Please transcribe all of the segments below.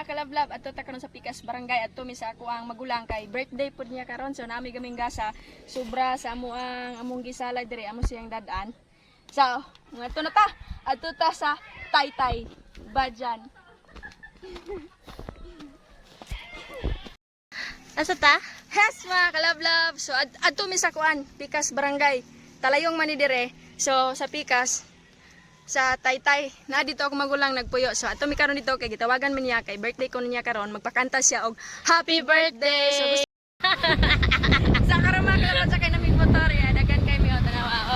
Mga kalablab, adto ta karon sa Pikas Barangay, adto mi sa ako ang magulang kay birthday pud niya karon. So nami gaming gasa sobra sa amo ang among gisalay diri, amo siyang dadaan. So, ngadto na ta. Adto ta sa Taytay, Bajan. Asa ta? Yes, mga kalablab. So adto mi sa kuan, Pikas Barangay. Talayong man ni dire. So sa Pikas sa Taytay na dito ako magulang nagpuyo. So adto mi karon dito kay gitawagan man niya kay birthday ko niya karon, magpakanta siya og happy birthday. So gusto sa karon, mga kalablab, sa kay naming motor ya daghan kay mi o tanawa. Oh.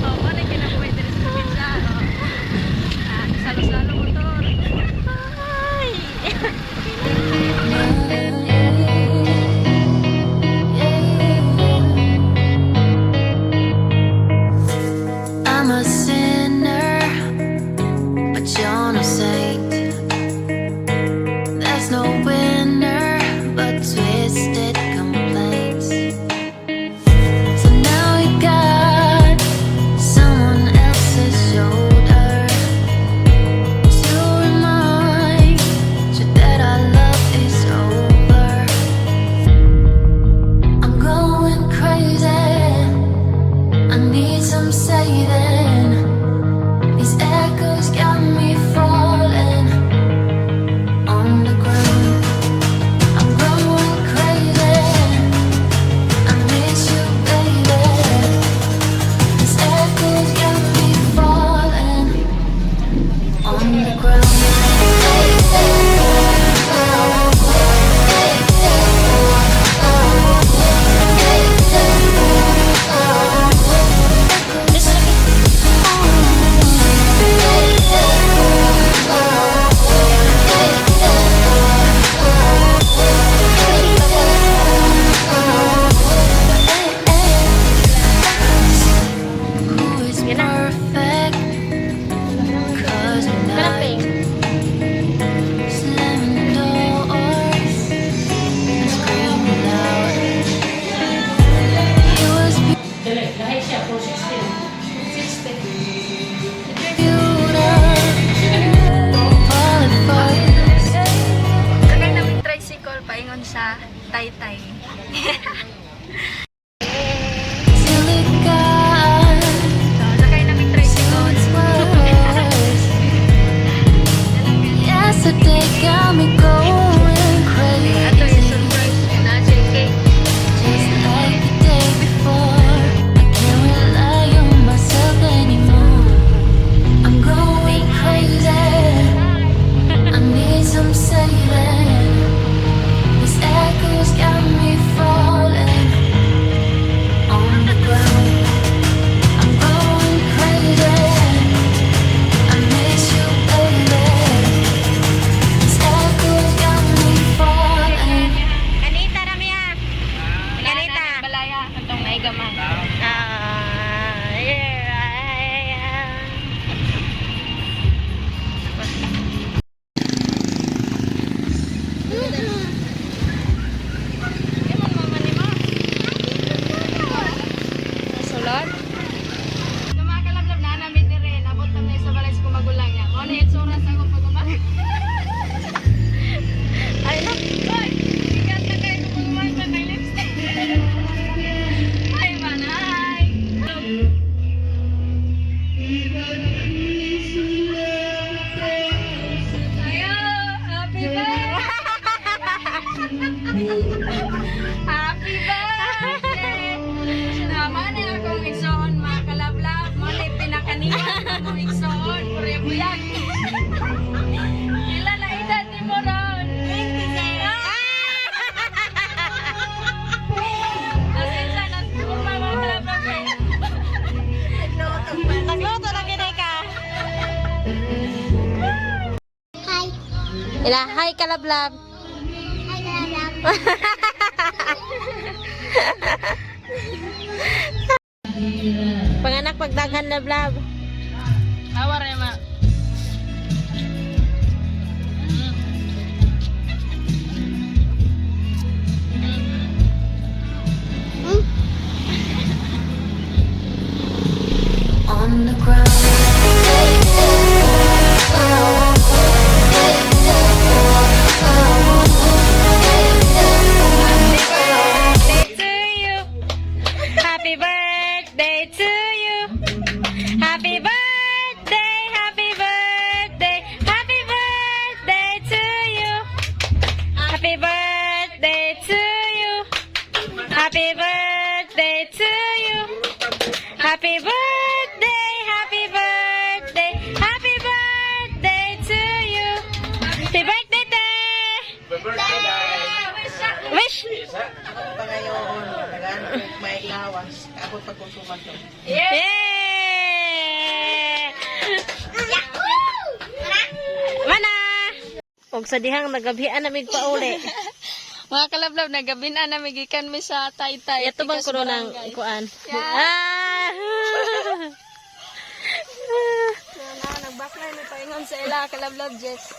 Oh, mo na kinabuhi diri sa probinsya. Oh. Ah, salo-salo motor. Ay. I'm a sinner, but you're no saint. There's no winner but twisted complaints. So now you got someone else's shoulder to remind you that our love is over. I'm going crazy. I need some saving. These echoes got me falling on the ground. I'm going crazy. I miss you, baby. These echoes got me falling on the ground. Who is perfect? 'Cause I'm not. Kalamping. Slamming doors and screaming loud. It was Dali, siya, 460. beautiful, falling for Sakay namin tricycle paingon sa Taytay. till it got So, sakay namin tricycle. so it's worse. Yesterday got me going Ato yung crazy. surprise na siya cake. Just like the day before, I can't rely on myself anymore. I'm going crazy. I need some saving. These echoes got me falling on the ground. I'm going crazy. I miss you, baby. These echoes got me falling. Anita Ramya. Ganita. Balaya, katong naigaman. Ah, yeah. Imon mama ni mo. Nasulod. So mga kalablab na namin dire, nabot kami sa balay sa kumagulang niya. Mo na itsura sa akong pagumang. Ay, no. Hoy, ikat na kayo kung pagumang sa may lipstick. Hi, manay. Ayo, happy birthday! Happy birthday! Tama na akong igsoon, mga kalablab. Mo na pinakaniwan akong igsoon. Purya buyag. Ila na edad ni mo ron? 26. Pasensya na, kurma, mga kalablab. Nagluto na gini ka. Hi. Ila, hi kalablab. Hi, Lalab. Panganak pagdaghan lablab. Tawa rin, ma. On the ground. Happy birthday, happy birthday, happy birthday to you. Happy birthday, te! Wish! Pa ngayon, tagaan may lawas, ako pagkusuman to. Yay! Mana! Og sa dihang nagabhian na mig pauli. Mga kalablab, nagabin na migikan mi sa Taytay. Ito bang Pikas kuno ng Barangay. kuan? Yeah. Ah! So, na, nagbaklay mi paingon sa ila, kalablab, Jess.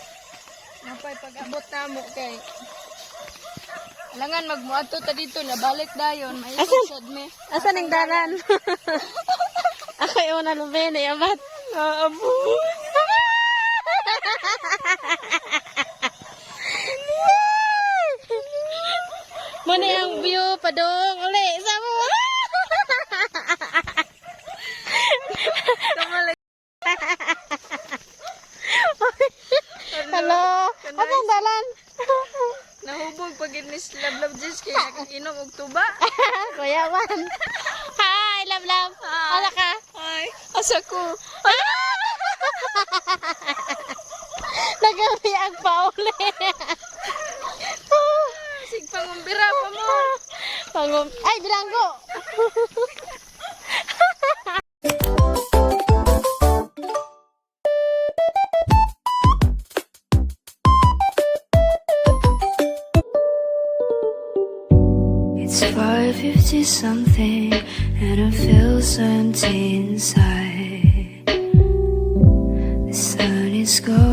Napay pag-abot na mo kay. Alangan magmuadto ta dito, nabalik dayon, maikot sad mi. Asa ning dalan? Ako yung una lubi na yabat. Naabot. Muna ang view padong uli sa mo. Hello. Asang dalan? Nahubog pag ni Lablab Jess kay nakainom og tuba. Kuya Juan. Hi, love love. Asa ka? Ay, asa ko. Nagabi ang pauli. Sig pangumbira pa mo. Pangum Ay, bilanggo. It's 5:50 something and I feel so empty inside. The sun is going